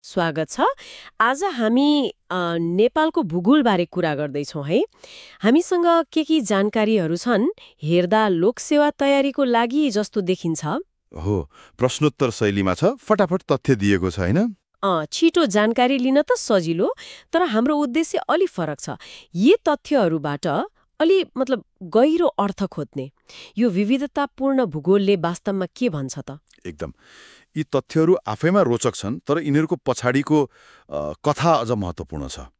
स्वागत छ। आज हामी नेपालको भूगोलबारे कुरा गर्दैछौँ है। हामीसँग के जानकारीहरू छन् हेर्दा लोकसेवा तयारीको लागि जस्तो देखिन्छ। हो, प्रश्नोत्तर शैलीमा छ, फटाफट तथ्य दिएको छ हैन। छिटो जानकारी लिन त सजिलो, तर हाम्रो उद्देश्य अलि फरक छ। यी तथ्यहरूबाट अलि गहिरो अर्थ खोज्ने। यो विविधतापूर्ण भूगोलले वास्तवमा के भन्छ त? एकदम। यी तथ्यहरू आफैमा रोचक छन्, तर यिनीहरूको पछाडिको कथा अझ महत्त्वपूर्ण छ।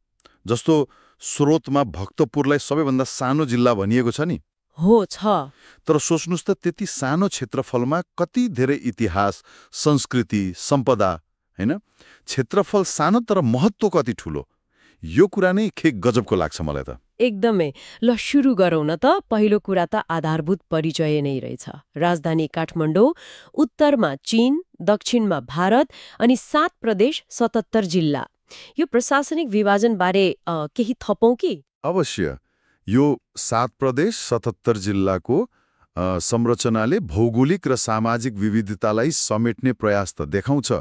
जस्तो स्रोतमा भक्तपुरलाई सबैभन्दा सानो जिल्ला भनिएको छ नि। हो छ। तर सोच्नुस् त त्यति सानो क्षेत्रफलमा कति धेरै इतिहास, संस्कृति, सम्पदा, हैन? क्षेत्रफल सानो तर महत्त्व कति ठुलो। यो कुरा नै गजबको लाग्छ मलाई त। एकदमै। ल सुरु गरौँ न त। पहिलो कुरा त आधारभूत परिचय नै रहेछ। राजधानी काठमाडौँ, उत्तरमा चीन, दक्षिणमा भारत अनि 7 प्रदेश 77 जिल्ला। यो प्रशासनिक विभाजनबारे केही थपौँ कि? अवश्य। यो 7 प्रदेश 77 जिल्लाको संरचनाले भौगोलिक र सामाजिक विविधतालाई समेट्ने प्रयास त देखाउँछ,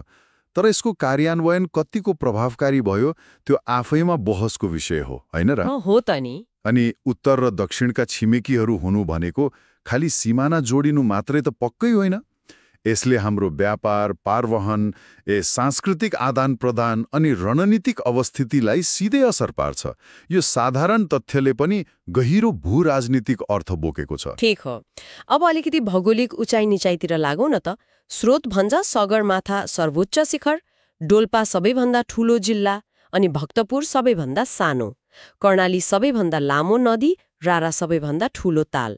तर यसको कार्यान्वयन कतिको प्रभावकारी भयो त्यो आफैमा बहसको विषय हो, हैन र? हो त नि। अनि उत्तर र दक्षिणका छिमेकीहरू हुनु भनेको खालि सिमाना जोडिनु मात्रै त पक्कै होइन। यसले हाम्रो व्यापार, पारवहन, सांस्कृतिक आदान प्रदान अनि रणनीतिक अवस्थितिलाई सिधै असर पार्छ। यो साधारण तथ्यले पनि गहिरो भू राजनीतिक अर्थ बोकेको छ। ठिक हो। अब अलिकति भौगोलिक उचाइ निचाइतिर लागौँ न त। स्रोत भन्छ सगरमाथा सर्वोच्च शिखर, डोल्पा सबैभन्दा ठूलो जिल्ला अनि भक्तपुर सबैभन्दा सानो, कर्णाली सबैभन्दा लामो नदी, रारा सबैभन्दा ठूलो ताल।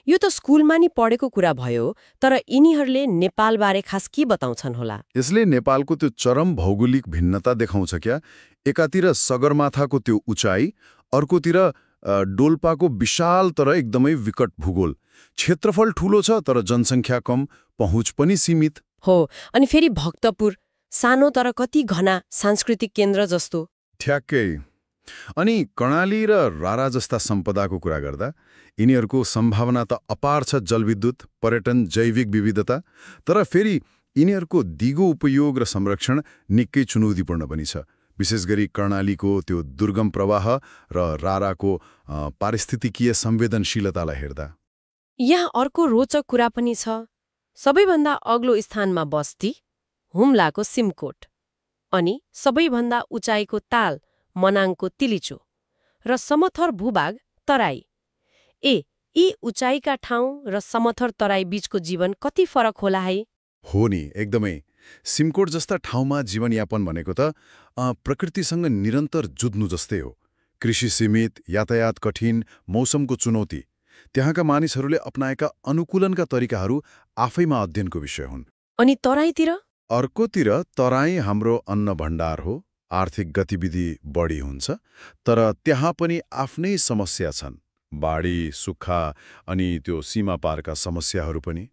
यो त स्कुलमा नि पढेको कुरा भयो, तर यिनीहरूले नेपालबारे खास के बताउँछन् होला? यसले नेपालको त्यो चरम भौगोलिक भिन्नता देखाउँछ क्या। एकातिर सगरमाथाको त्यो उचाइ, अर्कोतिर डोल्पाको विशाल तर एकदमै विकट भूगोल। क्षेत्रफल ठूलो छ तर जनसङ्ख्या कम, पहुँच पनि सीमित। हो, अनि फेरि भक्तपुर सानो तर कति घना सांस्कृतिक केन्द्र जस्तो। ठ्याक्कै। अनि कर्णाली र रारा जस्ता सम्पदाको कुरा गर्दा यिनीहरूको सम्भावना त अपार छ। जलविद्युत, पर्यटन, जैविक विविधता। तर फेरि यिनीहरूको दिगो उपयोग र संरक्षण निकै चुनौतीपूर्ण पनि छ। विशेष गरी कर्णालीको त्यो दुर्गम प्रवाह र राराको पारिस्थितिकीय संवेदनशीलतालाई हेर्दा। यहाँ अर्को रोचक कुरा पनि छ। सबैभन्दा अग्लो स्थानमा बस्ती, हुम्लाको सिमकोट, अनि सबैभन्दा उचाइको ताल, मनाङको तिलिचो, र समथर भूभाग तराई। यी उचाइका ठाउँ र समथर तराई बीचको जीवन कति फरक होला है? हो नि, एकदमै। सिमकोट जस्ता ठाउँमा जीवनयापन भनेको त प्रकृतिसँग निरन्तर जुझ्नु जस्तै हो। कृषि सीमित, यातायात कठिन, मौसमको चुनौती। त्यहाँका मानिसहरूले अपनाएका अनुकूलनका तरिकाहरू आफैमा अध्ययनको विषय हुन्। अनि तराईतिर? अर्कोतिर तराई हाम्रो अन्न भण्डार हो। आर्थिक गतिविधि बढी हुन्छ, तर त्यहाँ पनि आफ्नै समस्या छन्। बाढी, सुक्खा अनि त्यो सीमापारका समस्याहरू पनि।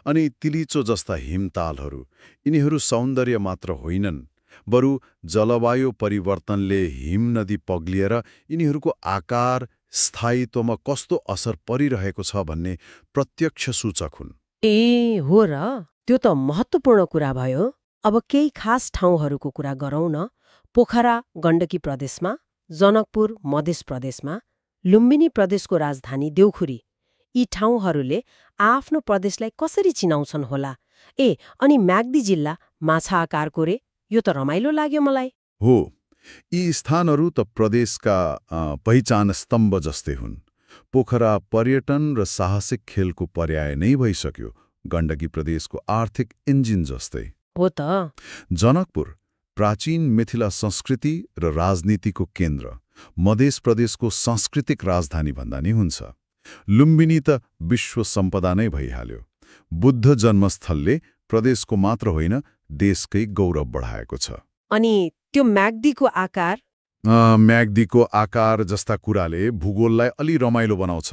अनि तिलिचो जस्ता हिमतालहरू, यिनीहरू सौन्दर्य मात्र होइनन्, बरु जलवायु परिवर्तनले हिम नदी पग्लिएर यिनीहरूको आकार, स्थायित्वमा कस्तो असर परिरहेको छ भन्ने प्रत्यक्ष सूचक हुन्। हो र? त्यो त महत्त्वपूर्ण कुरा भयो। अब केही खास ठाउँहरूको कुरा गरौँ न। पोखरा गण्डकी प्रदेशमा, जनकपुर मध्य प्रदेशमा, लुम्बिनी प्रदेशको राजधानी देउखुरी। यी ठाउँहरूले आफ्नो प्रदेशलाई कसरी चिनाउँछन् होला? अनि म्याग्दी जिल्ला माछा आकारको रे? यो त रमाइलो लाग्यो मलाई। हो, यी स्थानहरू त प्रदेशका पहिचान स्तम्भ जस्तै हुन्। पोखरा पर्यटन र साहसिक खेलको पर्याय नै भइसक्यो, गण्डकी प्रदेशको आर्थिक इन्जिन जस्तै। हो त। जनकपुर प्राचीन मिथिला संस्कृति र राजनीतिको केन्द्र, मध्य प्रदेशको सांस्कृतिक राजधानी भन्दा नि हुन्छ। लुम्बिनी त विश्व सम्पदा नै भइहाल्यो। बुद्ध जन्मस्थलले प्रदेशको मात्र होइन देशकै गौरव बढाएको छ। अनि त्यो म्याग्दीको आकार? म्याग्दीको आकार जस्ता कुराले भूगोललाई अलि रमाइलो बनाउँछ,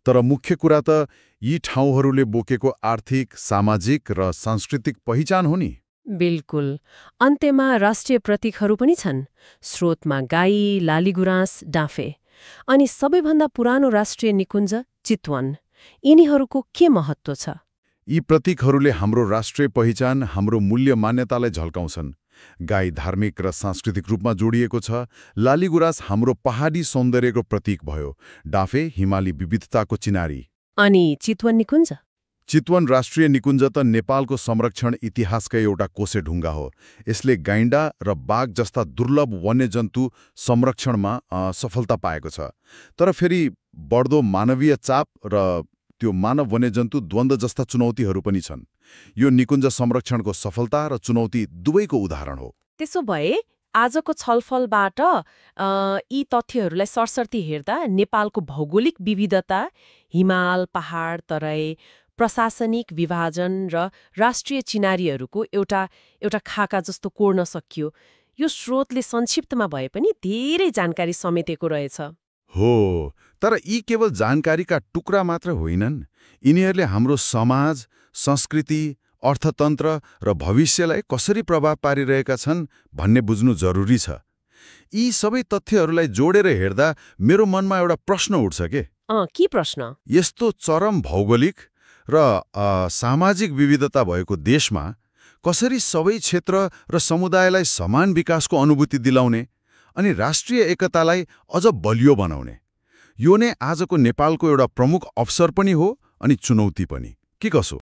तर मुख्य कुरा त यी ठाउँहरूले बोकेको आर्थिक, सामाजिक र सांस्कृतिक पहिचान हो नि। बिल्कुल। अन्त्यमा राष्ट्रिय प्रतीकहरू पनि छन्। स्रोतमा गाई, लालीगुराँस, डाँफे। अनि सबैभन्दा पुरानो राष्ट्रिय निकुञ्ज चितवन। यिनीहरूको के महत्त्व छ? यी प्रतीकहरूले हाम्रो राष्ट्रिय पहिचान, हाम्रो मूल्य मान्यतालाई झल्काउँछन्। गाई धार्मिक र सांस्कृतिक रूपमा जोडिएको छ। लालीगुराँस हाम्रो पहाडी सौन्दर्यको प्रतीक भयो। डाँफे हिमाली विविधताको चिनारी। अनि चितवन निकुञ्ज? चितवन राष्ट्रिय निकुञ्ज त नेपालको संरक्षण इतिहासकै एउटा कोसेढुङ्गा हो। यसले गाइन्डा र बाघ जस्ता दुर्लभ वन्यजन्तु संरक्षणमा सफलता पाएको छ। तर फेरि बढ्दो मानवीय चाप र त्यो मानव वन्यजन्तु द्वन्द्व जस्ता चुनौतीहरू पनि छन्। यो निकुञ्ज संरक्षणको सफलता र चुनौती दुवैको उदाहरण हो। त्यसो भए आजको छलफलबाट यी तथ्यहरूलाई सरसर्ती हेर्दा नेपालको भौगोलिक विविधता, हिमाल, पहाड, तराई, प्रशासनिक विभाजन र राष्ट्रिय चिनारीहरूको एउटा खाका जस्तो कोर्न सकियो। यो स्रोतले संक्षिप्तमा भए पनि धेरै जानकारी समेटेको रहेछ। हो, तर यी केवल जानकारीका टुक्रा मात्र होइनन्। यिनीहरूले हाम्रो समाज, संस्कृति, अर्थतन्त्र र भविष्यलाई कसरी प्रभाव पारिरहेका छन् भन्ने बुझ्नु जरुरी छ। यी सबै तथ्यहरूलाई जोडेर हेर्दा मेरो मनमा एउटा प्रश्न उठ्छ के प्रश्न? यस्तो चरम भौगोलिक र सामाजिक विविधता भएको देशमा कसरी सबै क्षेत्र र समुदायलाई समान विकासको अनुभूति दिलाउने अनि राष्ट्रिय एकतालाई अझ बलियो बनाउने? यो नै आजको नेपालको एउटा प्रमुख अवसर पनि हो अनि चुनौती पनि। के कसो?